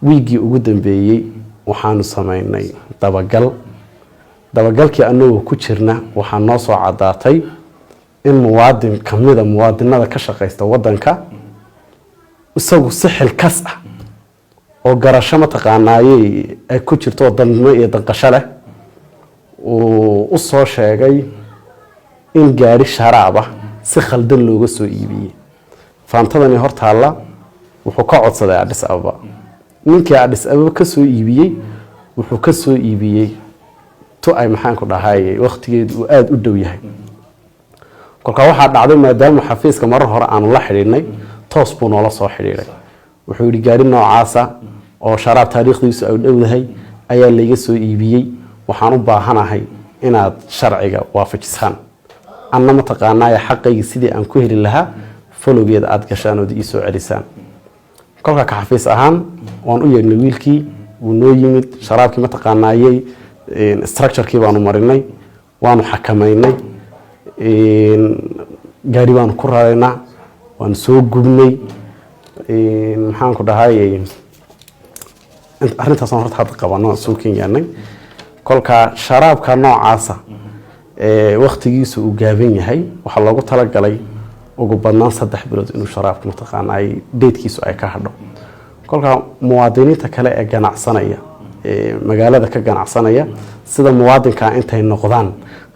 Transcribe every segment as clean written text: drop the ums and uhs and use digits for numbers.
Wiiggii ugu dambeeyey waxaanu sameynay dabagal. Dabagalkii anagoo ku jirna, waxaa noo soo caddaatay in muwaadin kamida muwaadinada ka shaqaysta wadanka isagu si xilkas ah oo garasho mataqaanaayey ay ku jirto oo danmo iyo danqasho leh uu u soo sheegay in gaari sharaab ah si khaldan looga soo iibiyey. Faantadani hortaalla wuxuu ka codsaday Adhis Ababa. Ninkii Adhis Ababa ka soo iibiyey wuxuu ka soo iibiyey tu ay, maxaan ku dhahay, wakhtigeedu uu aada u dhow yahay. Kolkaa waxaa dhacday, maadaama xafiiska marar hore aanu la xidhiidhnay, toos buu noola soo xidhiidhay. Wuxuu yidhi, "Gaari noocaasa oo sharaab taariikhdiisu ay dhowdahay ayaa layga soo iibiyey. Waxaan u baahanahay inaad sharciga waafajisaan, anna mataqaanaaye xaqayga sidii aan ku heli lahaa falogeeda aada gashaan ood ii soo celisaan." Kolkaa ka xafiis ahaan waan u yeedhnay wiilkii. Wuu noo yimid. Sharaabkii mataqaanaayey structurekii baanu marinay, waanu xakamaynay, gaari baanu ku raraynaa, waanu soo gubnay. Maxaan ku dhahay, arrintaasaan horta hadda qabano soo kenyaanay. Kolka sharaabka noocaasa waktigiisu uu gaaban yahay, waxaa loogu talagalay ugu badnaan 3 bilood inuu sharaabka mataqaana ay datekiisu ay ka hadho. Kolka muwaadiniinta kale ee ganacsanaya, ee magaalada ka ganacsanaya, sida muwaadinka intay noqdaan,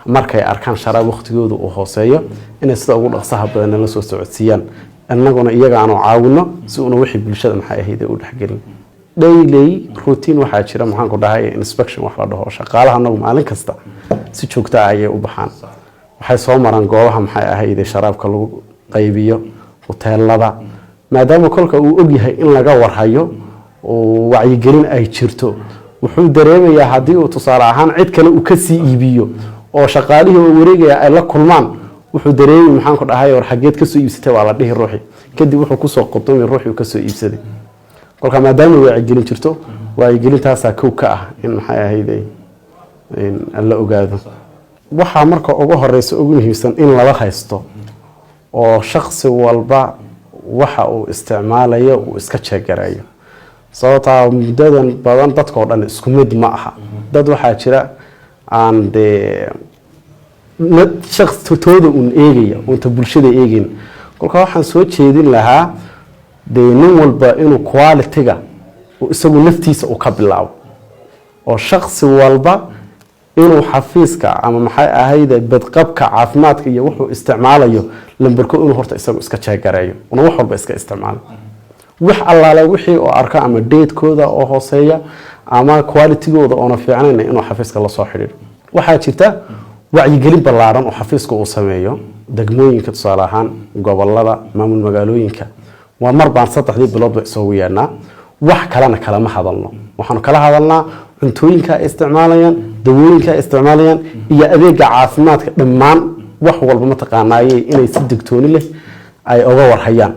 markay arkaan sharaab waktigooda uu hooseeyo, inay sida ugu dhaqsaha badan nala soo socodsiiyaan, innaguna iyaga aanu caawino si una wixii bulshada, maxay ahayd, u dhexgelin. Daily routine waxaa jira, maxaan ku dhahay, inspection wax la dhaho. Shaqaalaha anagu maalin kasta si joogto ah ayay u baxaan. Waxay soo maraan goobaha, maxay ahayd, sharaabka lagu qaybiyo, hoteelada, maadaama kolka uu ogyahay in laga warhayo oo wacyigelin ay jirto. Wuxuu dareemayaa haddii uu tusaale ahaan cid kale uu kasii iibiyo oo shaqaalihii oo wareegaya ay la kulmaan, wuxuu dareemi, maxaan ku dhahay, "War, xageed kasoo iibsatay?" waa la dhihi ruuxi. Kadib wuxuu kusoo qodoomi ruuxii uu kasoo iibsaday. Kolka maadaama wacyigelin jirto, wacyigelintaasaa kow ka ah in, maxay ahayd, la ogaado. Waxaa marka ugu horeysa, ugu muhiimsan, in lala haysto oo shaksi walba waxa uu isticmaalayo uu iska jeegareeyo, sababtaa muddadan badan dadka oo dhan isku mid ma aha. Dad waxaa jira aan dee shaqsi tooda uun eegaya, unta bulshada eegeyn. Kolka waxaan soo jeedin lahaa dee nin walba inuu quality-ga isagu naftiisa uu ka bilaabo, oo shaksi walba inuu xafiiska ama, maxay ahayd, badqabka caafimaadka iyo wuxuu isticmaalayo lambarko inuu horta isagu iska jeegareeyo, una wax walba iska isticmaalo. Wax allaale wixii oo arko ama datekooda oo hooseeya ama qualitygooda oona fiicnayn, inuu xafiiska la soo xidhiidho. Waxaa jirta wacyigelin ballaaran oo xafiiska uu sameeyo degmooyinka, tusaale ahaan gobolada, maamul magaalooyinka. Waa mar baan 3dii biloodba isugu yeedhnaa. Wax kalena kalama hadalno. Waxaanu kala hadalnaa cuntooyinka ay isticmaalayaan, dawooyinka ay isticmaalayaan iyo adeega caafimaadka, dhammaan wax walba mataqaanaaye inay si digtooni leh ay oga warhayaan.